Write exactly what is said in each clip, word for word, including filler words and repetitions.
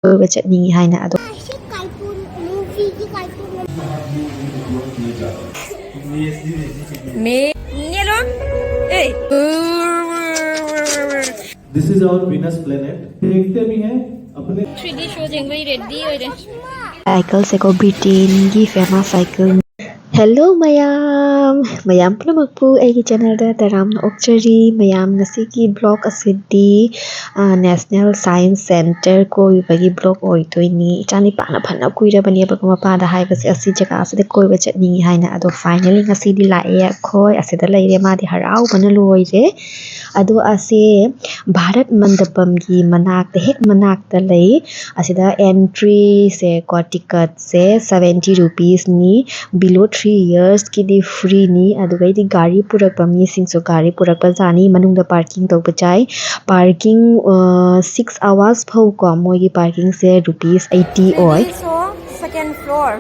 ꯀꯣꯏꯕ ꯆꯠꯅꯤꯡꯉꯤ ꯍꯥꯏꯅ꯫ ꯑꯗꯣ ꯑꯁꯤ ꯀꯥꯔꯇꯨꯟ, ꯃꯨꯚꯤꯒꯤ ꯀꯥꯔꯇꯨꯟ꯫ ꯃꯦ ꯅꯦꯂꯣ꯫ ꯑꯦ꯫ This is our Venus planet. देखते भी हैं अपने ꯊ꯭ꯔꯤ ꯗꯤ ꯁꯣ ꯌꯦꯡꯕꯩ ꯔꯦꯗꯤ ꯑꯣꯏꯔꯦ꯫ ꯁꯥꯏꯀꯜꯁꯦꯀꯣ ꯕ꯭ꯔꯤꯇꯦꯟꯒꯤ ꯐꯦꯃꯁ ꯁꯥꯏꯀꯜ꯫ ꯍꯦꯜꯂꯣ ꯃꯌꯥꯝ, ꯃꯌꯥꯝ ꯄꯨꯝꯅꯃꯛꯄꯨ ꯑꯩꯒꯤ ꯆꯦꯅꯦꯜꯗ ꯇꯔꯥꯝꯅ ꯑꯣꯛꯆꯔꯤ꯫ ꯃꯌꯥꯝ, ꯉꯁꯤꯒꯤ ꯕ꯭ꯂꯣꯛ ꯑꯁꯤꯗꯤ ꯅꯦꯁꯅꯦꯜ ꯁꯥꯏꯟꯁ ꯁꯦꯟꯇꯔ ꯀꯣꯏꯕꯒꯤ ꯕ꯭ꯂꯣꯛ ꯑꯣꯏꯗꯣꯏꯅꯤ꯫ ꯏꯆꯥꯅꯤꯄꯥꯅ ꯐꯅ ꯀꯨꯏꯔꯕꯅꯦꯕꯀꯣ ꯃꯄꯥꯗ ꯍꯥꯏꯕꯁꯦ, ꯑꯁꯤ ꯖꯒꯥ ꯑꯁꯤꯗ ꯀꯣꯏꯕ ꯆꯠꯅꯤꯡꯉꯤ ꯍꯥꯏꯅ꯫ ꯑꯗꯣ ꯐꯥꯏꯅꯦꯂꯤ ꯉꯁꯤꯗꯤ ꯂꯥꯛꯑꯦ꯫ ꯑꯩꯈꯣꯏ ꯑꯁꯤꯗ ꯂꯩꯔꯦ꯫ ꯃꯥꯗꯤ ꯍꯔꯥꯎꯕꯅ ꯂꯣꯏꯔꯦ꯫ ꯑꯗꯣ ꯑꯁꯦ ꯚꯥꯔꯠ ꯃꯟꯗꯄꯝꯒꯤ ꯃꯅꯥꯛꯇ, ꯍꯦꯛ ꯃꯅꯥꯛꯇ ꯂꯩ꯫ ꯑꯁꯤꯗ ꯑꯦꯟꯇ꯭ꯔꯤꯁꯦ ꯀꯣ, ꯇꯤꯀꯠꯁꯦ ꯁꯕꯦꯟꯇꯤ ꯔꯨꯄꯤꯁꯅꯤ꯫ ꯕꯤꯂꯣ ꯊ꯭ꯔꯤ ꯌꯔꯁꯀꯤꯗꯤ ꯐ꯭ꯔꯤꯅꯤ꯫ ꯑꯗꯨꯒꯩꯗꯤ ꯒꯥꯔꯤ ꯄꯨꯔꯛꯄ ꯃꯤꯁꯤꯡꯁꯨ ꯒꯥꯔꯤ ꯄꯨꯔꯛꯄ ꯖꯥꯠꯅꯤ꯫ ꯃꯅꯨꯡꯗ ꯄꯥꯔꯀꯤꯡ ꯇꯧꯕ ꯆꯥꯏ꯫ ꯄꯥꯔꯀꯤꯡ ꯁꯤꯛꯁ ꯑꯋꯥꯔꯁ ꯐꯥꯎꯀꯣ ꯃꯣꯏꯒꯤ ꯄꯥꯔꯀꯤꯡꯁꯦ ꯔꯨꯄꯤꯁ ꯑꯩꯠꯇꯤ ꯑꯣꯏ꯫ ꯁꯣ ꯁꯦꯀꯦꯟ ꯐ꯭ꯂꯣꯔ꯫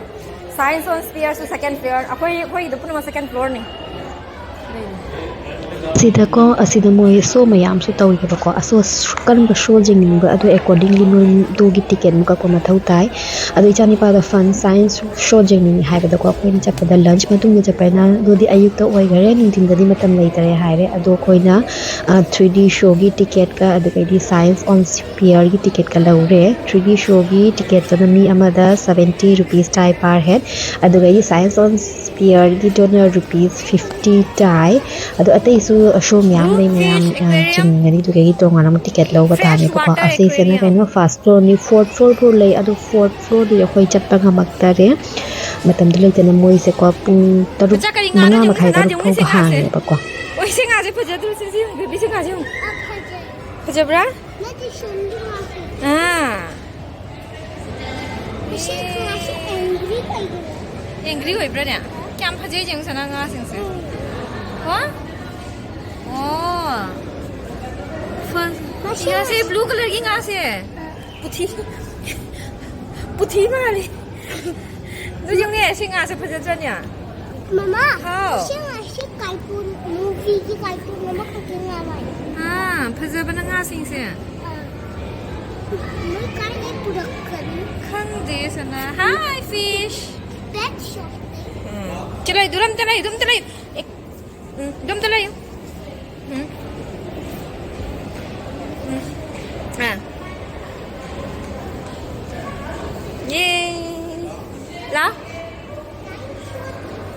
ꯁꯥꯏꯟꯁ ꯑꯣꯟ ꯁ꯭ꯄꯤꯌꯔꯁꯨ ꯁꯦꯀꯦꯟ ꯐ꯭ꯂꯣꯔ꯫ ꯑꯩꯈꯣꯏ ꯑꯩꯈꯣꯏꯒꯤꯗꯣ ꯄꯨꯝꯅꯃꯛ ꯁꯦꯀꯦꯟ ꯐ꯭ꯂꯣꯔꯅꯤ꯫ ꯁꯤꯗꯀꯣ ꯑꯁꯤꯗ ꯃꯣꯏ ꯁꯣ ꯃꯌꯥꯝꯁꯨ ꯇꯧꯋꯦꯕꯀꯣ꯫ ꯑꯁꯣ ꯀꯔꯝꯕ ꯁꯣ ꯌꯦꯡꯅꯤꯡꯕ ꯑꯗꯨ ꯑꯦꯀꯣꯔꯗꯤꯡꯂꯤ ꯅꯣꯏꯗꯨꯒꯤ ꯇꯤꯀꯦꯠ ꯑꯃꯨꯛ ꯀꯛꯄ ꯃꯊꯧ ꯇꯥꯏ꯫ ꯑꯗꯣ ꯏꯆꯥꯅꯤꯄꯥꯗꯣ ꯐꯟ ꯁꯥꯏꯟꯁ ꯁꯣ ꯌꯦꯡꯅꯤꯡꯉꯤ ꯍꯥꯏꯕꯗꯀꯣ ꯑꯩꯈꯣꯏꯅ ꯆꯠꯄꯗ ꯂꯟꯁ ꯃꯇꯨꯡꯗ ꯆꯠꯄꯅꯤꯅ ꯑꯗꯨꯗꯤ ꯑꯌꯨꯛꯇ ꯑꯣꯏꯈꯔꯦ, ꯅꯨꯡꯊꯤꯟꯗꯗꯤ ꯃꯇꯝ ꯂꯩꯇꯔꯦ ꯍꯥꯏꯔꯦ꯫ ꯑꯗꯣ ꯑꯩꯈꯣꯏꯅ ꯊ꯭ꯔꯤ ꯗꯤ ꯁꯣꯒꯤ ꯇꯤꯀꯦꯠꯀ ꯑꯗꯨꯗꯒꯤꯗꯤ ꯁꯥꯏꯟꯁ ꯑꯣꯟ ꯁ꯭ꯄꯤꯌꯔꯒꯤ ꯇꯤꯀꯦꯠꯀ ꯂꯧꯔꯦ꯫ ꯊ꯭ꯔꯤ ꯗꯤ ꯁꯣꯒꯤ ꯇꯤꯀꯦꯠꯇꯨꯅ ꯃꯤ ꯑꯃꯗ ꯁꯕꯦꯟꯇꯤ ꯔꯨꯄꯤꯁ ꯇꯥꯏ ꯄꯥꯔ ꯍꯦꯗ꯫ ꯑꯗꯨꯗꯒꯤ ꯁꯥꯏꯟꯁ ꯑꯣꯟ ꯁ꯭ꯄꯤꯌꯔꯒꯤꯗꯨꯅ ꯔꯨꯄꯤꯁ ꯐꯤꯐꯇꯤ ꯇꯥꯏ꯫ ꯑꯗꯣ ꯑꯇꯩꯁꯨ ꯁꯣ ꯃꯌꯥꯝ ꯂꯩ, ꯃꯌꯥꯝ ꯆꯤꯡꯒꯅꯤ꯫ ꯑꯗꯨꯗꯒꯤ ꯇꯣꯉꯥꯟꯅ ꯑꯃꯨꯛ ꯇꯤꯀꯦꯠ ꯂꯧꯕ ꯇꯥꯅꯦꯕꯀꯣ꯫ ꯑꯁꯤꯁꯤꯅ ꯀꯩꯅꯣ ꯐꯥꯔꯁ ꯐ꯭ꯂꯣꯔꯅꯤ꯫ ꯐꯣꯔꯠ ꯐ꯭ꯂꯣꯔ ꯐꯥꯎ ꯂꯩ꯫ ꯑꯗꯣ ꯐꯣꯔꯠ ꯐ꯭ꯂꯣꯔꯗꯨꯗꯤ ꯑꯩꯈꯣꯏ ꯆꯠꯄ ꯉꯝꯃꯛꯇꯔꯦ꯫ ꯃꯇꯝꯗꯣ ꯂꯩꯇꯅ ꯃꯣꯏꯁꯦꯀꯣ ꯄꯨꯡ ꯇꯔꯨꯛ, ꯃꯉꯥ ꯃꯈꯥꯏ, ꯇꯔꯨꯛ ꯐꯥꯎꯕ ꯍꯥꯡꯉꯦꯕꯀꯣ꯫ ꯑꯣꯏ, ꯁꯤ ꯉꯥꯁꯦ ꯐꯖꯗ꯭ꯔꯣ? ꯁꯤ, ꯁꯤ, ꯁꯤ, ꯁꯤ ꯉꯥꯁꯦ ꯌꯦꯡꯉꯨ꯫ ꯐꯖꯕ꯭ꯔꯥ? ꯅꯠꯇꯦ, ꯁꯦꯝꯗꯤ ꯉꯥꯁꯦ꯫ ꯑꯥ꯫ ꯃꯁꯤ ꯉꯥꯁꯦ ꯑꯦꯡꯒ꯭ꯔꯤ ꯀꯩꯒꯤꯅꯣ? ꯑꯦꯡꯒ꯭ꯔꯤ ꯑꯣꯏꯕ꯭ꯔꯥꯅꯦ? ꯀꯌꯥꯝ ꯐꯖꯩ ꯌꯦꯡꯉꯨꯁꯦ ꯅꯪ ꯉꯥꯁꯤꯡꯁꯦ꯫ ꯀꯣ? ꯑꯣ꯫ ꯐ-, ꯃꯁꯤ ꯉꯥꯁꯦ ꯕ꯭ꯂꯨ ꯀꯂꯔꯒꯤ ꯉꯥꯁꯦ꯫ ꯄꯨꯊꯤ꯫ ꯄꯨꯊꯤ ꯃꯥꯜꯂꯤ꯫ ꯑꯗꯨ ꯌꯦꯡꯉꯨꯅꯦ, ꯁꯤ ꯉꯥꯁꯦ ꯐꯖꯗ꯭ꯔꯅꯦ? ꯃꯃꯥ, ꯍꯥꯎ꯫ ꯁꯤ ꯉꯥꯁꯦ ꯀꯥꯔꯇꯨꯟ, ꯃꯨꯚꯤꯒꯤ ꯀꯥꯔꯇꯨꯟ ꯑꯃꯈꯛꯀꯤ ꯉꯥ ꯃꯥꯜꯂꯦ꯫ ꯑꯥ, ꯐꯖꯕꯅ ꯉꯥꯁꯤꯡꯁꯦ꯫ ꯃꯣꯏ ꯀꯥꯏꯗꯩ This and, uh, hi, fish. Pet shopping. Hmm. चलो, इधर हम चलो, इधर हम चलो। एक, हम्म, इधर हम चलो। हम्म। हम्म। हाँ। ये। ला।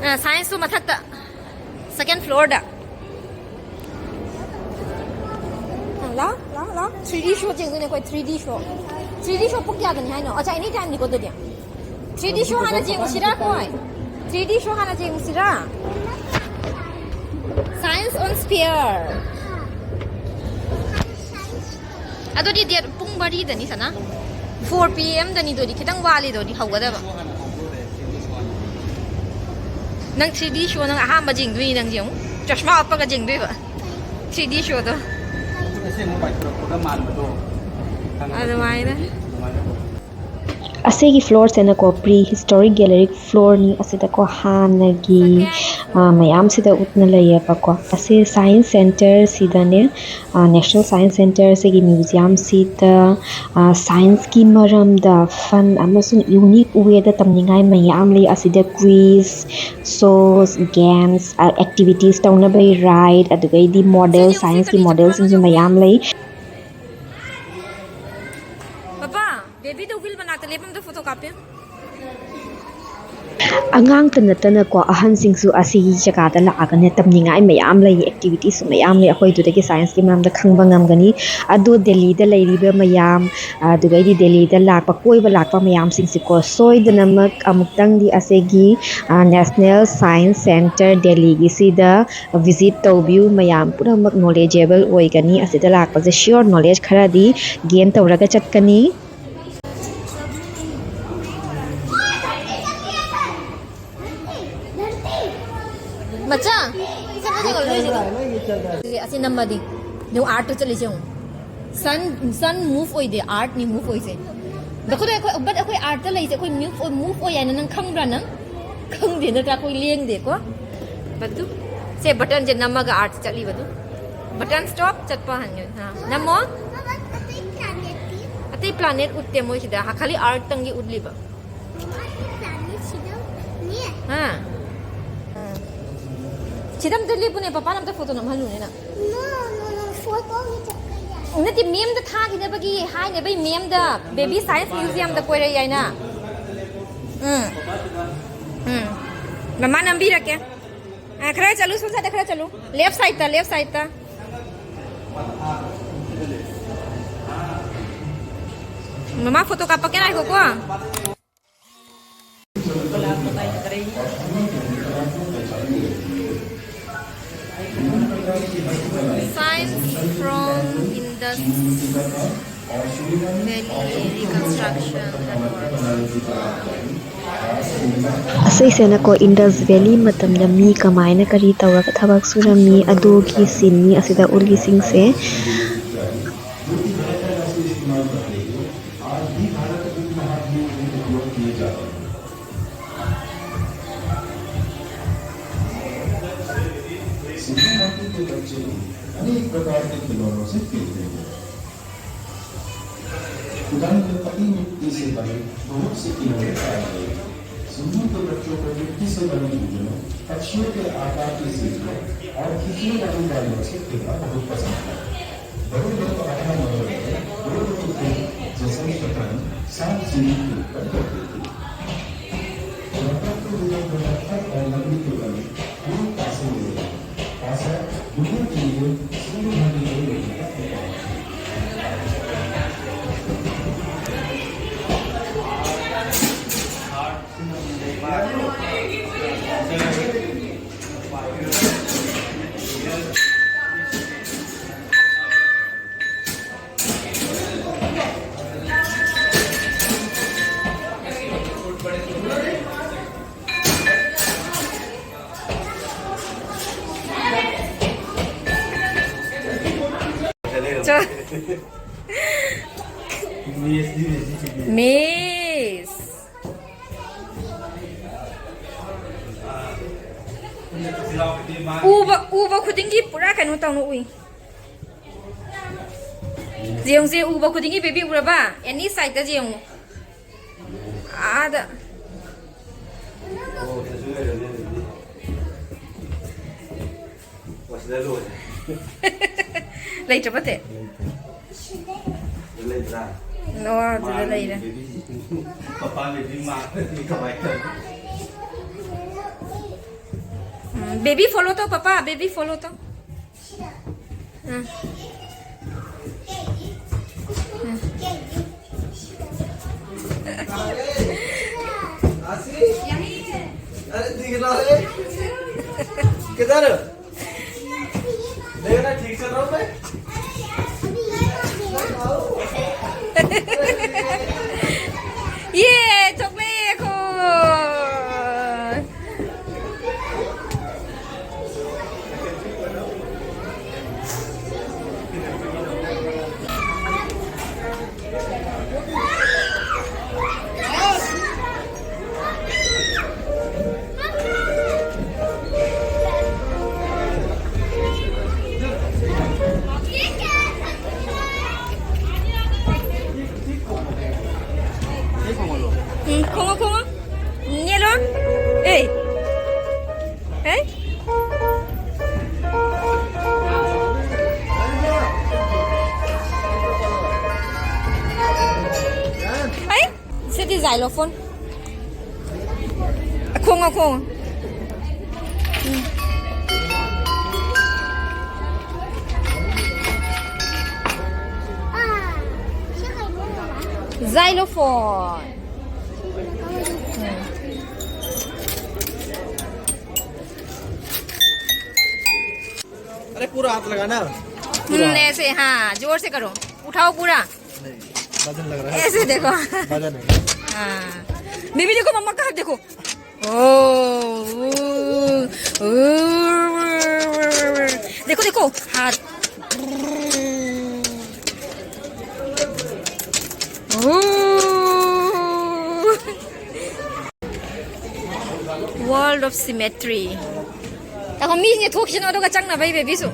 हाँ, science तो मथक था। Second floor ꯗ꯫ ꯂꯥꯎ, ꯂꯥꯎ, ꯂꯥꯎ꯫ Three D show ꯌꯦꯡꯗꯣꯏꯅꯦ ꯑꯩꯈꯣꯏ, three D show꯫ Three D show ꯄꯨꯡ ꯀꯌꯥꯗꯅꯤ ꯍꯥꯏꯅꯣ? ꯑꯠꯆꯥ, any time ꯅꯤꯀꯣ ꯑꯗꯨꯗꯤ꯫ Three D show ꯍꯥꯟꯅ ꯌꯦꯡꯉꯨꯁꯤꯔꯥ ꯑꯩꯈꯣꯏ? Three D show ꯍꯥꯟꯅ ꯌꯦꯡꯉꯨꯁꯤꯔꯥ? Science on Sphere꯫ ꯑꯗꯨꯗꯤ date ꯄꯨꯡ ꯃꯔꯤꯗꯅꯤ ꯁꯅꯥ꯫ Four P M ꯗꯅꯤ ꯑꯗꯨꯗꯤ, ꯈꯤꯇꯪ ꯋꯥꯠꯂꯤꯗꯨꯗꯤ ꯍꯧꯒꯗꯕ꯫ ꯅꯪ three D show ꯅꯪ ꯑꯍꯥꯟꯕ ꯌꯦꯡꯗꯣꯏꯅꯤ ꯅꯪꯁꯦ ꯑꯃꯨꯛ꯫ ꯆꯁꯃꯥ ꯎꯞꯄꯒ ꯌꯦꯡꯗꯣꯏꯕ꯫ Three D show ꯗꯣ꯫ ꯑꯁꯦꯡꯕ ꯄꯥꯏꯊꯣꯔꯛꯄꯒ ꯃꯥꯟꯕꯗꯣ꯫ ꯑꯗꯨꯃꯥꯏꯅ꯫ ꯑꯗꯨꯃꯥꯏꯅ꯫ ꯑꯁꯤꯒꯤ floor ꯁꯤꯅꯀꯣ pre historic Gallery floor ꯅꯤ꯫ ꯑꯁꯤꯗꯀꯣ ꯍꯥꯟꯅꯒꯤ, ꯑ, ꯃꯌꯥꯝꯁꯤꯗ ꯎꯠꯅ ꯂꯩꯌꯦꯕꯀꯣ꯫ ꯑꯁꯤ science center ꯁꯤꯗꯅꯦ, ꯑ, National Science Center ꯁꯤꯒꯤ museum ꯁꯤꯗ, ꯑ, science ꯀꯤ ꯃꯔꯝꯗ fun ꯑꯃꯁꯨꯡ unique way ꯗ ꯇꯝꯅꯤꯡꯉꯥꯏ ꯃꯌꯥꯝ ꯂꯩ꯫ ꯑꯁꯤꯗ quiz, shows, games, ꯑ, activities ꯇꯧꯅꯕꯒꯤ ride, ꯑꯗꯨꯒꯩꯗꯤ model, science ꯀꯤ model ꯁꯤꯡꯁꯨ ꯃꯌꯥꯝ ꯂꯩ꯫ ꯄꯄꯥ, baby ꯗꯣ wheel ꯃꯅꯥꯛꯇ ꯂꯦꯞꯄꯝꯗ photo ꯀꯥꯞꯄꯤꯌꯨ꯫ ꯑꯉꯥꯡꯇ ꯅꯠꯇꯅꯀꯣ, ꯑꯍꯟꯁꯤꯡꯁꯨ ꯑꯁꯤꯒꯤ ꯖꯒꯥꯗ ꯂꯥꯛꯑꯒꯅꯦ ꯇꯝꯅꯤꯡꯉꯥꯏ ꯃꯌꯥꯝ ꯂꯩ, activities ꯁꯨ ꯃꯌꯥꯝ ꯂꯩ꯫ ꯑꯩꯈꯣꯏ ꯑꯗꯨꯗꯒꯤ science ꯀꯤ ꯃꯔꯝꯗ ꯈꯪꯕ ꯉꯝꯒꯅꯤ꯫ ꯑꯗꯣ ꯗꯦꯜꯂꯤꯗ ꯂꯩꯔꯤꯕ ꯃꯌꯥꯝ, ꯑꯗꯨꯒꯩꯗꯤ ꯗꯦꯜꯂꯤꯗ ꯂꯥꯛꯄ, ꯀꯣꯏꯕ ꯂꯥꯛꯄ ꯃꯌꯥꯝꯁꯤꯡꯁꯤꯀꯣ, ꯁꯣꯏꯗꯅꯃꯛ ꯑꯃꯨꯛꯇꯪꯗꯤ ꯑꯁꯤꯒꯤ, ꯑ, National Science Center ꯗꯦꯜꯂꯤꯒꯤꯁꯤꯗ visit ꯇꯧꯕꯤꯌꯨ꯫ ꯃꯌꯥꯝ ꯄꯨꯝꯅꯃꯛ knowledgeable ꯑꯣꯏꯒꯅꯤ꯫ ꯑꯁꯤꯗ ꯂꯥꯛꯄꯁꯦ sure knowledge ꯈꯔꯗꯤ gain ꯇꯧꯔꯒ ꯆꯠꯀꯅꯤ꯫ ꯃꯆꯥ, ꯁꯤ ꯐꯖꯅ ꯂꯣꯏꯁꯤꯜꯂꯣ꯫ ꯑꯁꯤ ꯅꯝꯃꯗꯤ ꯌꯦꯡꯉꯨ, art ꯇ ꯆꯠꯂꯤꯁꯦ ꯌꯦꯡꯉꯨ꯫ Sun, sun move ꯑꯣꯏꯗꯦ, art ꯅꯤ move ꯑꯣꯏꯁꯦ꯫ ꯑꯩꯈꯣꯏ, ꯑꯩꯈꯣꯏ, but ꯑꯩꯈꯣꯏ art ꯇ ꯂꯩꯁꯦ, ꯑꯩꯈꯣꯏ move ꯑꯣꯏ, move ꯑꯣꯏ ꯍꯥꯏꯅ ꯅꯪ ꯈꯪꯕ꯭ꯔꯥ ꯅꯪ? ꯈꯪꯗꯦ ꯅꯠꯇ꯭ꯔꯥ? ꯑꯩꯈꯣꯏ ꯂꯦꯡꯗꯦꯀꯣ꯫ But ꯁꯦ button ꯁꯦ ꯅꯝꯃꯒ art ꯆꯠꯂꯤꯕꯗꯨ꯫ Button stop ꯆꯠꯄ ꯍꯟꯒꯅꯤ꯫ ꯑꯥ, ꯅꯝꯃꯣ꯫ ꯑꯇꯩ planetꯇꯤ? ꯑꯇꯩ ꯄ꯭ꯂꯥꯅꯦꯠ ꯎꯠꯇꯦ ꯃꯣꯏꯁꯤꯗ, ꯈꯥꯂꯤ ꯑꯥꯔꯠꯇꯪꯒꯤ ꯎꯠꯂꯤꯕ꯫ ꯍꯥ? ꯁꯤꯗ ꯑꯝꯇ ꯂꯦꯞꯄꯨꯅꯦ, ꯄꯄꯥꯅ ꯑꯝꯇ ꯐꯣꯇꯣ ꯅꯝꯍꯜꯂꯨꯅꯦ ꯅꯪ꯫ ꯅꯠꯇꯦ, ꯃꯦꯝꯗ ꯊꯥꯈꯤꯅꯕꯒꯤ ꯍꯥꯏꯅꯕꯩ, ꯃꯦꯝꯗ ꯕꯦꯕꯤ ꯁꯥꯏꯟꯁ ꯃ꯭ꯌꯨꯖꯤꯌꯝꯗ ꯀꯣꯏꯔꯛꯏ ꯍꯥꯏꯅ꯫ ꯎꯝ꯫ ꯎꯝ꯫ ꯃꯃꯥ ꯅꯝꯕꯤꯔꯛꯀꯦ꯫ ꯑ, ꯈꯔ ꯆꯠꯂꯨ, ꯁꯣꯝ ꯁꯥꯏꯗ ꯈꯔ ꯆꯠꯂꯨ꯫ ꯂꯦꯐ ꯁꯥꯏꯗꯇ, ꯂꯦꯐ ꯁꯥꯏꯗꯇ꯫ ꯃꯃꯥ ꯐꯣꯇꯣ ꯀꯥꯞꯄꯛꯀꯦ, ꯉꯥꯏꯈꯣꯀꯣ꯫ Science from Indus Valley Reconstruction. ꯑꯁꯤꯁꯤꯅꯀꯣ, ꯏꯟꯗꯁ ꯚꯦꯂꯤ ꯃꯇꯝꯗ ꯃꯤ ꯀꯃꯥꯏꯅ ꯀꯔꯤ ꯇꯧꯔꯒ ꯊꯕꯛ ꯁꯨꯔꯝꯃꯤ ꯑꯗꯨꯒꯤ ꯁꯤꯟꯅꯤ ꯑꯁꯤꯗ ꯎꯠꯂꯤꯁꯤꯡꯁꯦ꯫ सिंधु घाटी के बच्चे भी अनेक प्रकार के खिलौनों से खेलते हैं। उदाहरण में पकी मिट्टी से बने बहुत से खिलौने पाए गए। सिंधु के बच्चों को मिट्टी से बने खिलौनों, पक्षियों के आकार की सीढ़ियों और खींचने वाली गाड़ियों से खेलना बहुत पसंद है। बड़े लोग अपना मनोरंजन दो दो खेल जैसे शतरंज, सांप सीढ़ी खेल कर करते थे। रबर के विभिन्न पत्थर और लकड़ी के बने अनेक पासे मिले हैं। पासा दुनिया के लिए सिंधु घाटी के लोगों का प्रतीक है। ꯆꯣ꯫ ꯃꯤꯁ꯫ ꯎꯕ, ꯎꯕ ꯈꯨꯗꯤꯡꯒꯤ ꯄꯨꯔꯥ ꯀꯩꯅꯣ ꯇꯧꯅ ꯎꯏ꯫ ꯌꯦꯡꯉꯨꯁꯦ, ꯎꯕ ꯈꯨꯗꯤꯡꯒꯤ ꯕꯦꯕꯤ ꯎꯔꯕ? ꯑꯦꯅꯤ ꯁꯥꯏꯗꯇ ꯌꯦꯡꯉꯨ꯫ ꯑꯥꯗ꯫ ꯂꯩꯇ꯭ꯔꯕꯣ, ꯇꯦ? ꯂꯩꯇ꯭ꯔꯥ? ꯑꯣ, ꯑꯗꯨꯗ ꯂꯩꯔꯦ꯫ ꯄꯄꯥ ꯕꯦꯕꯤ ꯃꯥꯡꯈ꯭ꯔꯗꯤ ꯀꯃꯥꯏ ꯇꯧꯅꯤ? ꯎꯝ, ꯕꯦꯕꯤ ꯐꯣꯂꯣ ꯇꯧ, ꯄꯄꯥ, ꯕꯦꯕꯤ ꯐꯣꯂꯣ ꯇꯧ꯫ ꯎꯝ꯫ ꯎꯝ꯫ आशी? अरे दिख रहा है? किधर? देखना ठीक से रहो मैं। ये चॉकलेट देखो। ꯎꯝ, ꯈꯣꯡꯉꯣ, ꯈꯣꯡꯉꯣ꯫ ꯌꯦꯂꯣ꯫ ꯑꯦ꯫ ꯑꯦ꯫ ꯑꯩ꯫ ꯁꯤꯗꯤ xylophone꯫ ꯈꯣꯡꯉꯣ, ꯈꯣꯡꯉꯣ꯫ ꯎꯝ꯫ Xylophone꯫ अरे पूरा हाथ लगाना। पूरा। हम्म, ऐसे, हाँ, जोर से करो। उठाओ पूरा। नहीं, वजन लग रहा है। ऐसे देखो। वजन है। हाँ। बेबी देखो, मम्मा का हाथ देखो। ओ, ओ, ओ, देखो, देखो, हाथ। ओ। World of Symmetry. ꯉꯥꯏꯈꯣ, ꯃꯤꯁꯤꯡꯁꯦ ꯊꯣꯛꯈꯤꯁꯅꯨ, ꯑꯗꯨꯒ ꯆꯪꯅꯕ, ꯏꯕꯦꯕꯤꯁꯨ꯫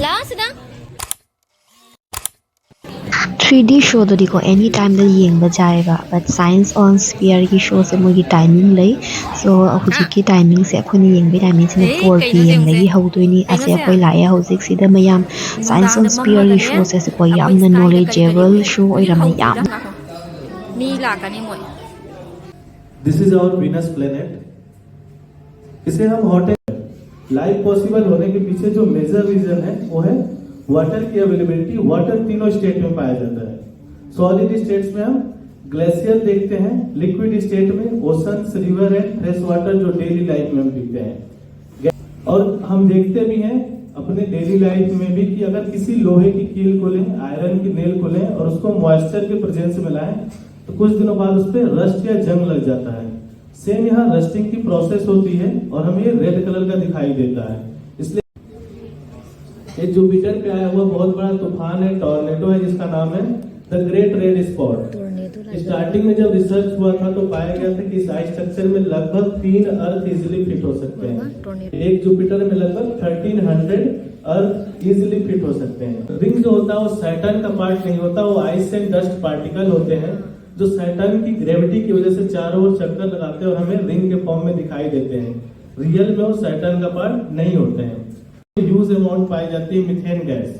ꯂꯥꯛꯑꯣ ꯁꯤꯗ꯫ ꯊ꯭ꯔꯤ ꯗꯤ ꯁꯣꯗꯨꯗꯤꯀꯣ ꯑꯦꯅꯤ ꯇꯥꯏꯝꯗ ꯌꯦꯡꯕ ꯌꯥꯏꯑꯕ, ꯕꯠ ꯁꯥꯏꯟꯁ ꯑꯣꯟ ꯁ꯭ꯄꯤꯌꯔꯒꯤ ꯁꯣꯁꯦ ꯃꯣꯏꯒꯤ ꯇꯥꯏꯃꯤꯡ ꯂꯩ꯫ ꯁꯣ ꯍꯧꯖꯤꯛꯀꯤ ꯇꯥꯏꯃꯤꯡꯁꯦ ꯑꯩꯈꯣꯏꯅ ꯌꯦꯡꯕꯒꯤ ꯇꯥꯏꯃꯤꯡꯁꯤꯅ ꯐꯣꯔ ꯄꯤ ꯑꯦꯝꯗꯒꯤ ꯍꯧꯗꯣꯏꯅꯤ꯫ ꯑꯁꯦ ꯑꯩꯈꯣꯏ ꯂꯥꯛꯑꯦ ꯍꯧꯖꯤꯛꯁꯤꯗ ꯃꯌꯥꯝ꯫ ꯁꯥꯏꯟꯁ ꯑꯣꯟ ꯁ꯭ꯄꯤꯌꯔꯒꯤ ꯁꯣꯁꯦ ꯁꯤꯀꯣ ꯌꯥꯝꯅ ꯅꯣꯂꯦꯖꯦꯕꯜ ꯁꯣ ꯑꯣꯏꯔꯝꯃꯦ ꯌꯥꯝꯅ꯫ ꯃꯤ ꯂꯥꯛꯀꯅꯤ ꯃꯣꯏ꯫ This is our Venus planet. इसे हम हॉट लाइफ पॉसिबल होने के पीछे जो मेजर रीजन है वो है वाटर की अवेलेबिलिटी। वाटर तीनों स्टेट में पाया जाता है। सॉलिड स्टेट्स में हम ग्लेशियर देखते हैं, लिक्विड स्टेट में oceans, river and fresh water जो डेली लाइफ में हम पीते हैं। और हम देखते भी हैं अपने डेली लाइफ में भी कि अगर किसी लोहे की कील को लें, आयरन की नेल को लें और उसको मॉइस्चर के प्रेजेंस में लाएं तो कुछ दिनों बाद उस पर रस्ट या जंग लग जाता है। सेम यहाँ रस्टिंग की प्रोसेस होती है और हमें ये रेड कलर का दिखाई देता है। इसलिए ये जुपिटर पे आया हुआ बहुत बड़ा तूफान है, टॉर्नेडो है, जिसका नाम है the great red spot. Starting में जब रिसर्च हुआ था तो पाया गया था कि इस आइस स्ट्रक्चर में लगभग तीन अर्थ इजिली फिट हो सकते हैं। एक जुपिटर में लगभग थर्टीन हंड्रेड अर्थ इजिली फिट हो सकते हैं। रिंग जो होता है वो सैटर्न का पार्ट नहीं होता, वो आइस एंड डस्ट पार्टिकल होते हैं जो सैटर्न की ग्रेविटी की वजह से चारों ओर चक्कर लगाते हैं और हमें रिंग के फॉर्म में दिखाई देते हैं। रियल में वो सैटर्न का पार्ट नहीं होते हैं। ह्यूज अमाउंट पाई जाती है मिथेन गैस,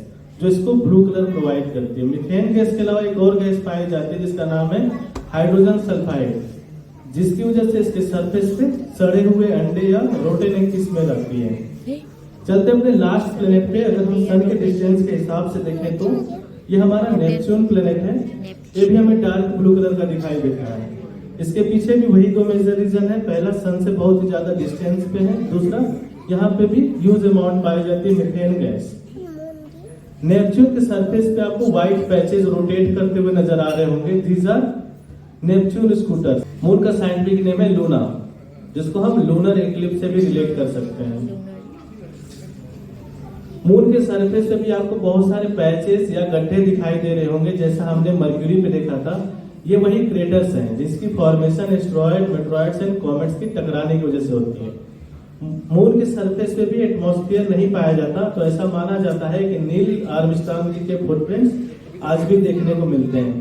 जो इसको ब्लू कलर प्रोवाइड करती है। मिथेन गैस के अलावा एक और गैस पाई जाती है जिसका नाम है हाइड्रोजन सल्फाइड, जिसकी वजह से इसके सरफेस पे सड़े हुए अंडे या रोटेन एग की स्मेल आती है। चलते अपने लास्ट प्लेनेट पे, अगर हम सन के डिस्टेंस के हिसाब से देखें तो ये हमारा नेपच्यून प्लेनेट है। ये भी हमें डार्क ब्लू कलर का दिखाई देता है। इसके पीछे भी वही दो मेजर रीजन है। पहला, सन से बहुत ही ज्यादा डिस्टेंस पे है। दूसरा, यहाँ पे भी ह्यूज अमाउंट पाई जाती है मिथेन गैस। नेपच्यून के सरफेस पे आपको व्हाइट पैचेस रोटेट करते हुए नजर आ रहे होंगे। These are Neptune scooter. Moon का साइंटिफिक नेम है लूना, जिसको हम लूनर एक्लिप्स से भी रिलेट कर सकते हैं। मून के सरफेस पे भी आपको बहुत सारे पैचेस या गड्ढे दिखाई दे रहे होंगे, जैसा हमने मर्क्यूरी पे देखा था। ये वही क्रेटर्स हैं जिसकी फॉर्मेशन एस्ट्रॉयड, मेट्रॉयड्स एंड कॉमेट्स की टकराने की वजह से होती है। मून के सरफेस पे भी एटमॉस्फेयर नहीं पाया जाता, तो ऐसा माना जाता है कि नील आर्मस्ट्रॉन्ग जी के फुटप्रिंट्स आज भी देखने को मिलते हैं।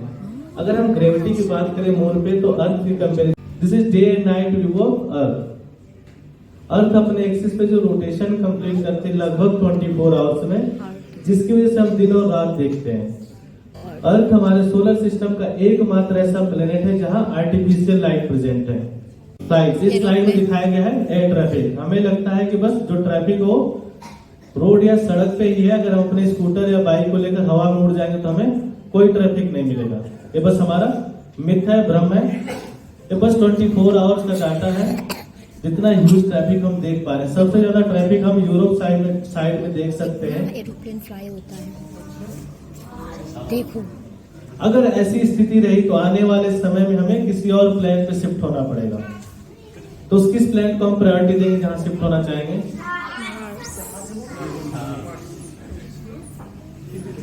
अगर हम ग्रेविटी की बात करें मून पे, तो अर्थ की comparison, this is day and night view of अर्थ। अर्थ अपने एक्सिस पे जो रोटेशन कंप्लीट करते हैं लगभग ट्वेंटी फोर आवर्स में, जिसकी वजह से हम दिन और रात देखते हैं। अर्थ हमारे सोलर सिस्टम का एकमात्र ऐसा प्लेनेट है जहां आर्टिफिशियल लाइट प्रेजेंट है। स्लाइड, इस स्लाइड में दिखाया गया है एयर ट्रैफिक। हमें लगता है कि बस जो ट्रैफिक हो रोड या सड़क पे ही है, अगर हम अपने स्कूटर या बाइक को लेकर हवा में उड़ जाएंगे तो हमें कोई ट्रैफिक नहीं मिलेगा। ये बस हमारा मिथ है, भ्रम है। ये बस ट्वेंटी फोर आवर्स का डाटा है, जितना ह्यूज ट्रैफिक हम देख पा रहे हैं। सबसे ज्यादा ट्रैफिक हम यूरोप साइड में साइड में देख सकते हैं। एरोप्लेन फ्लाई होता है, देखो। अगर ऐसी स्थिति रही तो आने वाले समय में हमें किसी और प्लेनेट पे शिफ्ट होना पड़ेगा। तो उस किस प्लेनेट को हम प्रायोरिटी देंगे, जहां शिफ्ट होना चाहेंगे?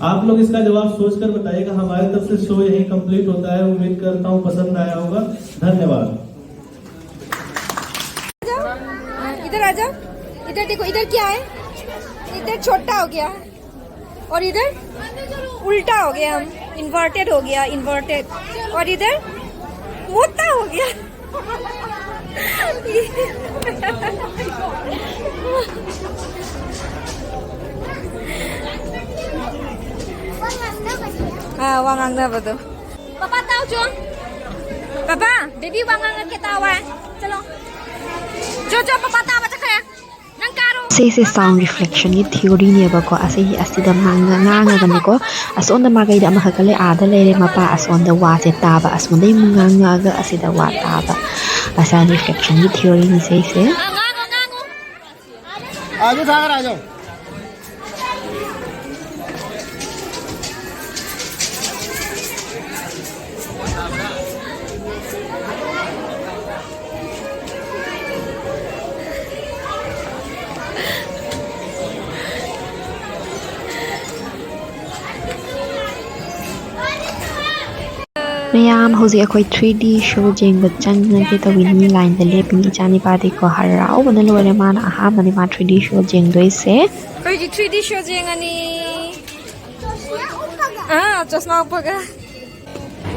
आप लोग इसका जवाब सोचकर बताइएगा। हमारे तरफ से शो यही कंप्लीट होता है। उम्मीद करता हूँ पसंद आया होगा। धन्यवाद। इधर आ जाओ। इधर देखो, इधर क्या है? इधर छोटा हो गया है और इधर उल्टा हो गया, हम इन्वर्टेड हो गया, इन्वर्टेड। और इधर मोटा हो गया। हाँ, वहाँ मांगना बता। पापा ताओ जो। पापा, बेबी वहाँ मांगना के ताओ है। चलो। जो जो पापा ताओ बचा खाया। नंग कारो। ꯁꯤꯁꯦ ꯁꯥꯎꯟ ꯔꯤꯐ꯭ꯂꯦꯛꯁꯟꯒꯤ ꯊꯤꯑꯣꯔꯤꯅꯦꯕꯀꯣ꯫ ꯑꯁꯤꯒꯤ ꯑꯁꯤꯗ ꯉꯥꯡꯉꯒꯅꯦꯀꯣ, ꯑꯁꯣꯝꯗ ꯃꯥꯏꯀꯩꯗ ꯑꯃꯈꯛꯀ ꯂꯩ, ꯑꯥꯗ ꯂꯩꯔꯦ ꯃꯄꯥ, ꯑꯁꯣꯝꯗ ꯋꯥꯁꯦ ꯇꯥꯕ, ꯑꯁꯣꯝꯗꯒꯤ ꯑꯃꯨꯛ ꯉꯥꯡꯉꯛꯑꯒ ꯑꯁꯤꯗ ꯋꯥ ꯇꯥꯕ꯫ ꯁꯥꯎꯟ ꯔꯤꯐ꯭ꯂꯦꯛꯁꯟꯒꯤ ꯊꯤꯑꯣꯔꯤꯅꯤ ꯁꯤꯁꯦ꯫ आ जाओ सागर, आ जाओ। ꯃꯌꯥꯝ, ꯍꯧꯖꯤꯛ ꯑꯩꯈꯣꯏ ꯊ꯭ꯔꯤ ꯗꯤ ꯁꯣ ꯌꯦꯡꯕ ꯆꯪꯉꯒꯦ ꯇꯧꯕꯤꯅꯤ꯫ ꯂꯥꯏꯟꯗ ꯂꯦꯞꯄꯤꯅꯤ꯫ ꯏꯆꯥꯅꯤꯄꯥꯗꯤꯀꯣ ꯍꯔꯥꯎꯕꯅ ꯂꯣꯏꯔꯦ꯫ ꯃꯥꯅ ꯑꯍꯥꯟꯕꯅꯤ ꯃꯥ ꯊ꯭ꯔꯤ ꯗꯤ ꯁꯣ ꯌꯦꯡꯗꯣꯏꯁꯦ꯫ ꯑꯩꯈꯣꯏꯗꯤ ꯊ꯭ꯔꯤ ꯗꯤ ꯁꯣ ꯌꯦꯡꯉꯅꯤ꯫ ꯑꯥ, ꯆꯁꯃꯥ ꯎꯞꯄꯒ꯫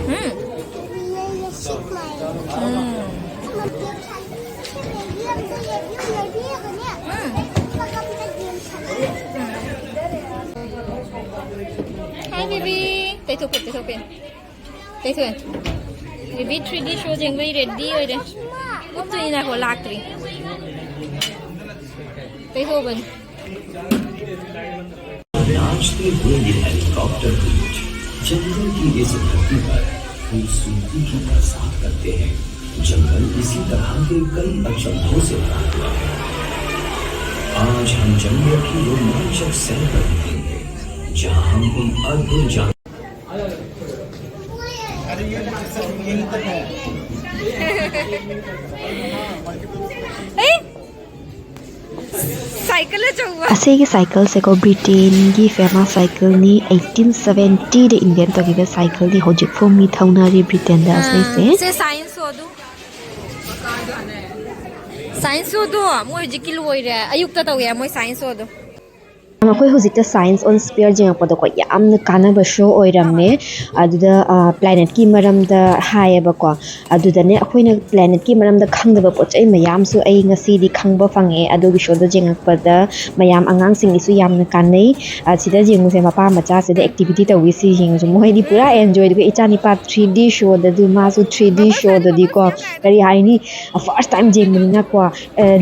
ꯎꯝ꯫ ꯎꯝ꯫ ꯎꯝ꯫ Hi, baby. ꯇꯩꯊꯣꯛꯄꯤ, ꯇꯩꯊꯣꯛꯄꯤ꯫ ꯇꯩꯊꯣꯛꯑꯦ꯫ ꯕꯦꯕꯤ ꯊ꯭ꯔꯤ ꯗꯤ ꯁꯣ ꯌꯦꯡꯕꯩ ꯔꯦꯗꯤ ꯑꯣꯏꯔꯦ꯫ ꯎꯞꯇꯣꯏꯅꯤꯅꯀꯣ, ꯂꯥꯛꯇ꯭ꯔꯤ꯫ ꯇꯩꯊꯣꯛꯑꯕꯅꯤ꯫ नाचते हुए ये हेलीकॉप्टर बीच जंगल की इस धरती पर खूबसूरती की बरसात करते हैं। जंगल इसी तरह के कई अचंभों से भरा हुआ है। आज हम जंगल की रोमांचक सैर पर निकलेंगे, जहां हम उन अद्भुत जान ꯑꯦ? ꯁꯥꯏꯀꯜ ꯑꯆꯧꯕ꯫ ꯑꯁꯤꯒꯤ ꯁꯥꯏꯀꯜꯁꯦꯀꯣ, ꯕ꯭ꯔꯤꯇꯦꯟꯒꯤ ꯐꯦꯃꯁ ꯁꯥꯏꯀꯜꯅꯤ꯫ ꯑꯩꯠꯇꯤꯟ ꯁꯕꯦꯟꯇꯤꯗ ꯏꯟꯚꯦꯟ ꯇꯧꯈꯤꯕ ꯁꯥꯏꯀꯜꯅꯤ꯫ ꯍꯧꯖꯤꯛ ꯐꯥꯎ ꯃꯤ ꯊꯧꯅꯔꯤ ꯕ꯭ꯔꯤꯇꯦꯟꯗ ꯑꯁꯤꯁꯦ꯫ ꯁꯦ ꯁꯥꯏꯟꯁ ꯁꯣꯗꯨ꯫ ꯁꯥꯏꯟꯁ ꯁꯣꯗꯣ ꯃꯣꯏ ꯍꯧꯖꯤꯛꯀꯤ ꯂꯣꯏꯔꯦ꯫ ꯑꯌꯨꯛꯇ ꯇꯧꯋꯦ ꯃꯣꯏ ꯁꯥꯏꯟꯁ ꯁꯣꯗꯣ꯫ ꯑꯩꯈꯣꯏ ꯍꯧꯖꯤꯛꯇ ꯁꯥꯏꯟꯁ ꯑꯣꯟ ꯁ꯭ꯄꯤꯌꯔ ꯌꯦꯡꯉꯛꯄꯗꯀꯣ, ꯌꯥꯝꯅ ꯀꯥꯟꯅꯕ ꯁꯣ ꯑꯣꯏꯔꯝꯃꯦ꯫ ꯑꯗꯨꯗ, ꯑ, ꯄ꯭ꯂꯥꯅꯦꯠꯀꯤ ꯃꯔꯝꯗ ꯍꯥꯏꯌꯦꯕꯀꯣ꯫ ꯑꯗꯨꯗꯅꯦ ꯑꯩꯈꯣꯏꯅ ꯄ꯭ꯂꯥꯅꯦꯠꯀꯤ ꯃꯔꯝꯗ ꯈꯪꯗꯕ ꯄꯣꯠ ꯆꯩ ꯃꯌꯥꯝꯁꯨ ꯑꯩ ꯉꯁꯤꯗꯤ ꯈꯪꯕ ꯐꯪꯉꯦ꯫ ꯑꯗꯨꯒꯤ ꯁꯣꯗꯣ ꯌꯦꯡꯉꯛꯄꯗ ꯃꯌꯥꯝ ꯑꯉꯥꯡꯁꯤꯡꯒꯤꯁꯨ ꯌꯥꯝꯅ ꯀꯥꯟꯅꯩ꯫ ꯑ, ꯁꯤꯗ ꯌꯦꯡꯉꯨꯁꯦ, ꯃꯄꯥ ꯃꯆꯥꯁꯤꯗ ꯑꯦꯛꯇꯤꯚꯤꯇꯤ ꯇꯧꯔꯤꯁꯤ ꯌꯦꯡꯉꯨꯁꯦ꯫ ꯃꯣꯏꯗꯤ ꯄꯨꯔꯥ ꯑꯦꯟꯖꯣꯏ꯫ ꯑꯗꯨꯒ ꯏꯆꯥꯅꯤꯄꯥ ꯊ꯭ꯔꯤ ꯗꯤ ꯁꯣꯗꯗꯤ ꯃꯥꯁꯨ ꯊ꯭ꯔꯤ ꯗꯤ ꯁꯣꯗꯗꯤꯀꯣ, ꯀꯔꯤ ꯍꯥꯏꯅꯤ, ꯐꯥꯔꯁ ꯇꯥꯏꯝ ꯌꯦꯡꯕꯅꯤꯅꯀꯣ, ꯑ,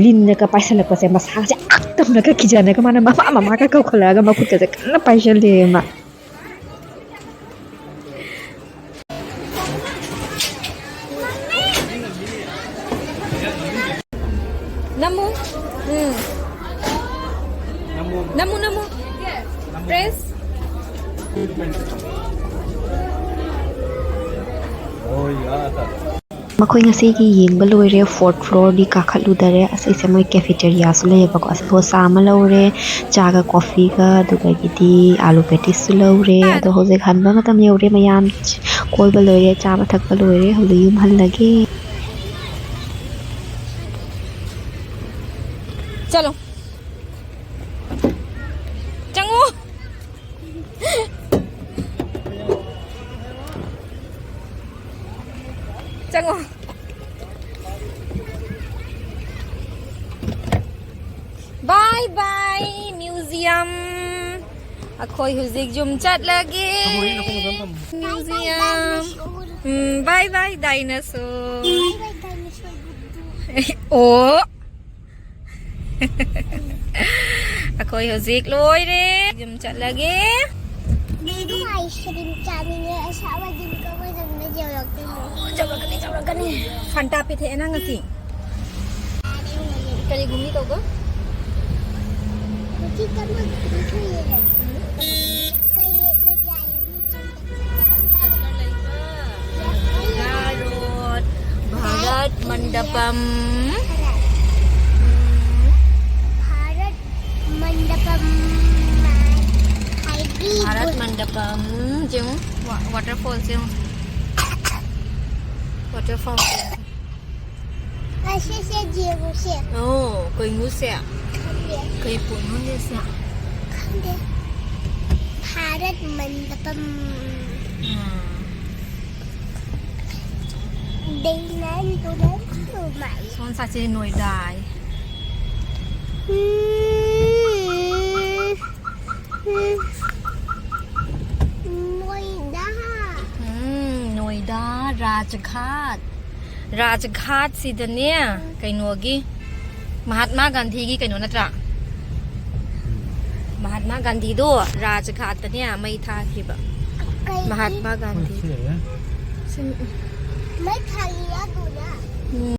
ꯂꯤꯟꯅꯒ ꯄꯥꯏꯁꯜꯂꯛꯄꯁꯦ ꯃꯁꯥꯁꯦ ꯑꯥ ꯇꯝꯅꯒ ꯀꯤꯖꯅꯒ ꯃꯥꯅ ꯃꯃꯥ ꯃꯃꯥꯒ ꯀꯧꯈꯠꯂꯛꯑꯒ ꯃꯈꯨꯠꯀꯁꯦ ꯀꯟꯅ ꯄꯥꯏꯁꯜꯂꯦ ꯃꯥ꯫ ꯅꯝꯃꯨ꯫ ꯎꯝ꯫ ꯅꯝꯃꯨ, ꯅꯝꯃꯨ꯫ ꯄ꯭ꯔꯦꯁ꯫ ꯍꯣꯏ, ꯌꯥ꯫ ꯃꯈꯣꯏ ꯉꯁꯤꯒꯤ ꯌꯦꯡꯕ ꯂꯣꯏꯔꯦ, ꯐꯣꯔꯠ ꯐ꯭ꯂꯣꯔꯗꯤ ꯀꯥꯈꯠꯂꯨꯗꯔꯦ꯫ ꯑꯁ, ꯑꯩꯁꯦ ꯃꯣꯏ ꯀꯦꯐꯦꯇꯦꯔꯤꯌꯥꯁꯨ ꯂꯩꯌꯦꯕꯀꯣ꯫ ꯑꯁ, ꯗꯣꯁꯥ ꯑꯃ ꯂꯧꯔꯦ, ꯆꯥꯒ ꯀꯣꯐꯤꯒ, ꯑꯗꯨꯗꯒꯤꯗꯤ ꯑꯥꯂꯨ ꯄꯦꯇꯤꯁꯁꯨ ꯂꯧꯔꯦ꯫ ꯑꯗꯣ ꯍꯧꯖꯤꯛ ꯍꯟꯕ ꯃꯇꯝ ꯌꯧꯔꯦ꯫ ꯃꯌꯥꯝ ꯀꯣꯏꯕ ꯂꯣꯏꯔꯦ, ꯆꯥꯕ ꯊꯛꯄ ꯂꯣꯏꯔꯦ꯫ ꯍꯧꯖꯤꯛ ꯌꯨꯝ ꯍꯜꯂꯒꯦ꯫ ꯆꯠꯂꯣ꯫ ꯆꯪꯉꯣ꯫ ꯆꯪꯉꯣ꯫ ꯕꯥꯏ ꯕꯥꯏ, ꯃ꯭ꯌꯨꯖꯤꯌꯝ꯫ ꯑꯩꯈꯣꯏ ꯍꯧꯖꯤꯛ ꯌꯨꯝ ꯆꯠꯂꯒꯦ꯫ ꯃ꯭ꯌꯨꯖꯤꯌꯝ꯫ ꯎꯝ, ꯕꯥꯏ ꯕꯥꯏ, ꯗꯥꯏꯅꯣꯁꯣꯔ꯫ ꯑꯣ꯫ ꯑꯩꯈꯣꯏ ꯍꯧꯖꯤꯛ ꯂꯣꯏꯔꯦ꯫ ꯌꯨꯝ ꯆꯠꯂꯒꯦ꯫ ꯑꯩꯁꯨ ꯑꯥꯏꯁ ꯀ꯭ꯔꯤꯝ ꯆꯥꯅꯤꯡꯉꯦ꯫ ꯑꯁꯥꯕꯗꯤ ꯀꯃꯥꯏꯅ ꯌꯧꯔꯛꯇꯣꯏꯅꯣ? ꯌꯧꯔꯛꯀꯅꯤ, ꯌꯧꯔꯛꯀꯅꯤ꯫ ꯐꯟꯇꯥ ꯄꯤꯊꯛꯑꯦ ꯅꯪ ꯉꯁꯤ꯫ ꯀꯔꯤ ꯒꯨꯂꯤ ꯇꯧꯕ? ꯍꯧꯖꯤꯛ ꯀꯟꯅ ꯒꯨꯂꯤ ꯊꯛꯏꯌꯦ꯫ ꯀꯩ ꯀꯩ ꯆꯥꯏ? ꯀꯥꯔꯣꯠ, ꯚꯥꯔꯠ ꯃꯟꯗꯄꯝ꯫ ꯚꯥꯔꯠ ꯃꯟꯗꯄꯝ ꯍꯥꯏꯗꯤ ꯚꯥꯔꯠ ꯃꯟꯗꯄꯝ꯫ ꯌꯦꯡꯉꯨ, ꯋꯥ-, ꯋꯥꯇꯔꯐꯣꯜꯁꯦ ꯌꯦꯡꯉꯨ꯫ ꯋꯥꯇꯔꯐꯣꯜꯁꯦ꯫ ꯑꯁꯤꯁꯦ ꯌꯦꯡꯉꯨꯁꯦ꯫ ꯑꯣ, ꯀꯩꯅꯣꯁꯦ? ꯈꯪꯗꯦ꯫ ꯀꯩ ꯄꯣꯠꯅꯣꯅꯦ ꯁꯦ? ꯈꯪꯗꯦ꯫ ꯚꯥꯔꯠ ꯃꯟꯗꯄꯝ꯫ ꯎꯝ꯫ ꯗꯦꯡꯅꯟ ꯗꯨꯅꯟ ꯇꯨꯃꯥꯏ꯫ ꯁꯣꯝ ꯁꯥꯏꯠꯁꯦ ꯅꯣꯏꯗꯥ ꯍꯥꯏ꯫ ꯎꯝ꯫ ꯎꯝ꯫ ꯅꯣꯏꯗꯥ꯫ ꯎꯝ, ꯅꯣꯏꯗꯥ, ꯔꯥꯖꯘꯥꯠ꯫ ꯔꯥꯖꯘꯥꯠꯁꯤꯗꯅꯦ, ꯀꯩꯅꯣꯒꯤ, ꯃꯍꯥꯠꯃꯥ ꯒꯥꯟꯙꯤꯒꯤ ꯀꯩꯅꯣ ꯅꯠꯇ꯭ꯔꯥ? ꯃꯍꯥꯠꯃꯥ ꯒꯥꯟꯙꯤꯗꯣ ꯔꯥꯖꯘꯥꯠꯇꯅꯦ ꯃꯩ ꯊꯥꯈꯤꯕ꯫ ꯀꯩꯒꯤ? ꯃꯍꯥꯠꯃꯥ ꯒꯥꯟꯙꯤ꯫ ꯁꯤ ꯃꯩ ꯊꯥꯔꯤꯔꯥ ꯑꯗꯨꯗ? ꯎꯝ꯫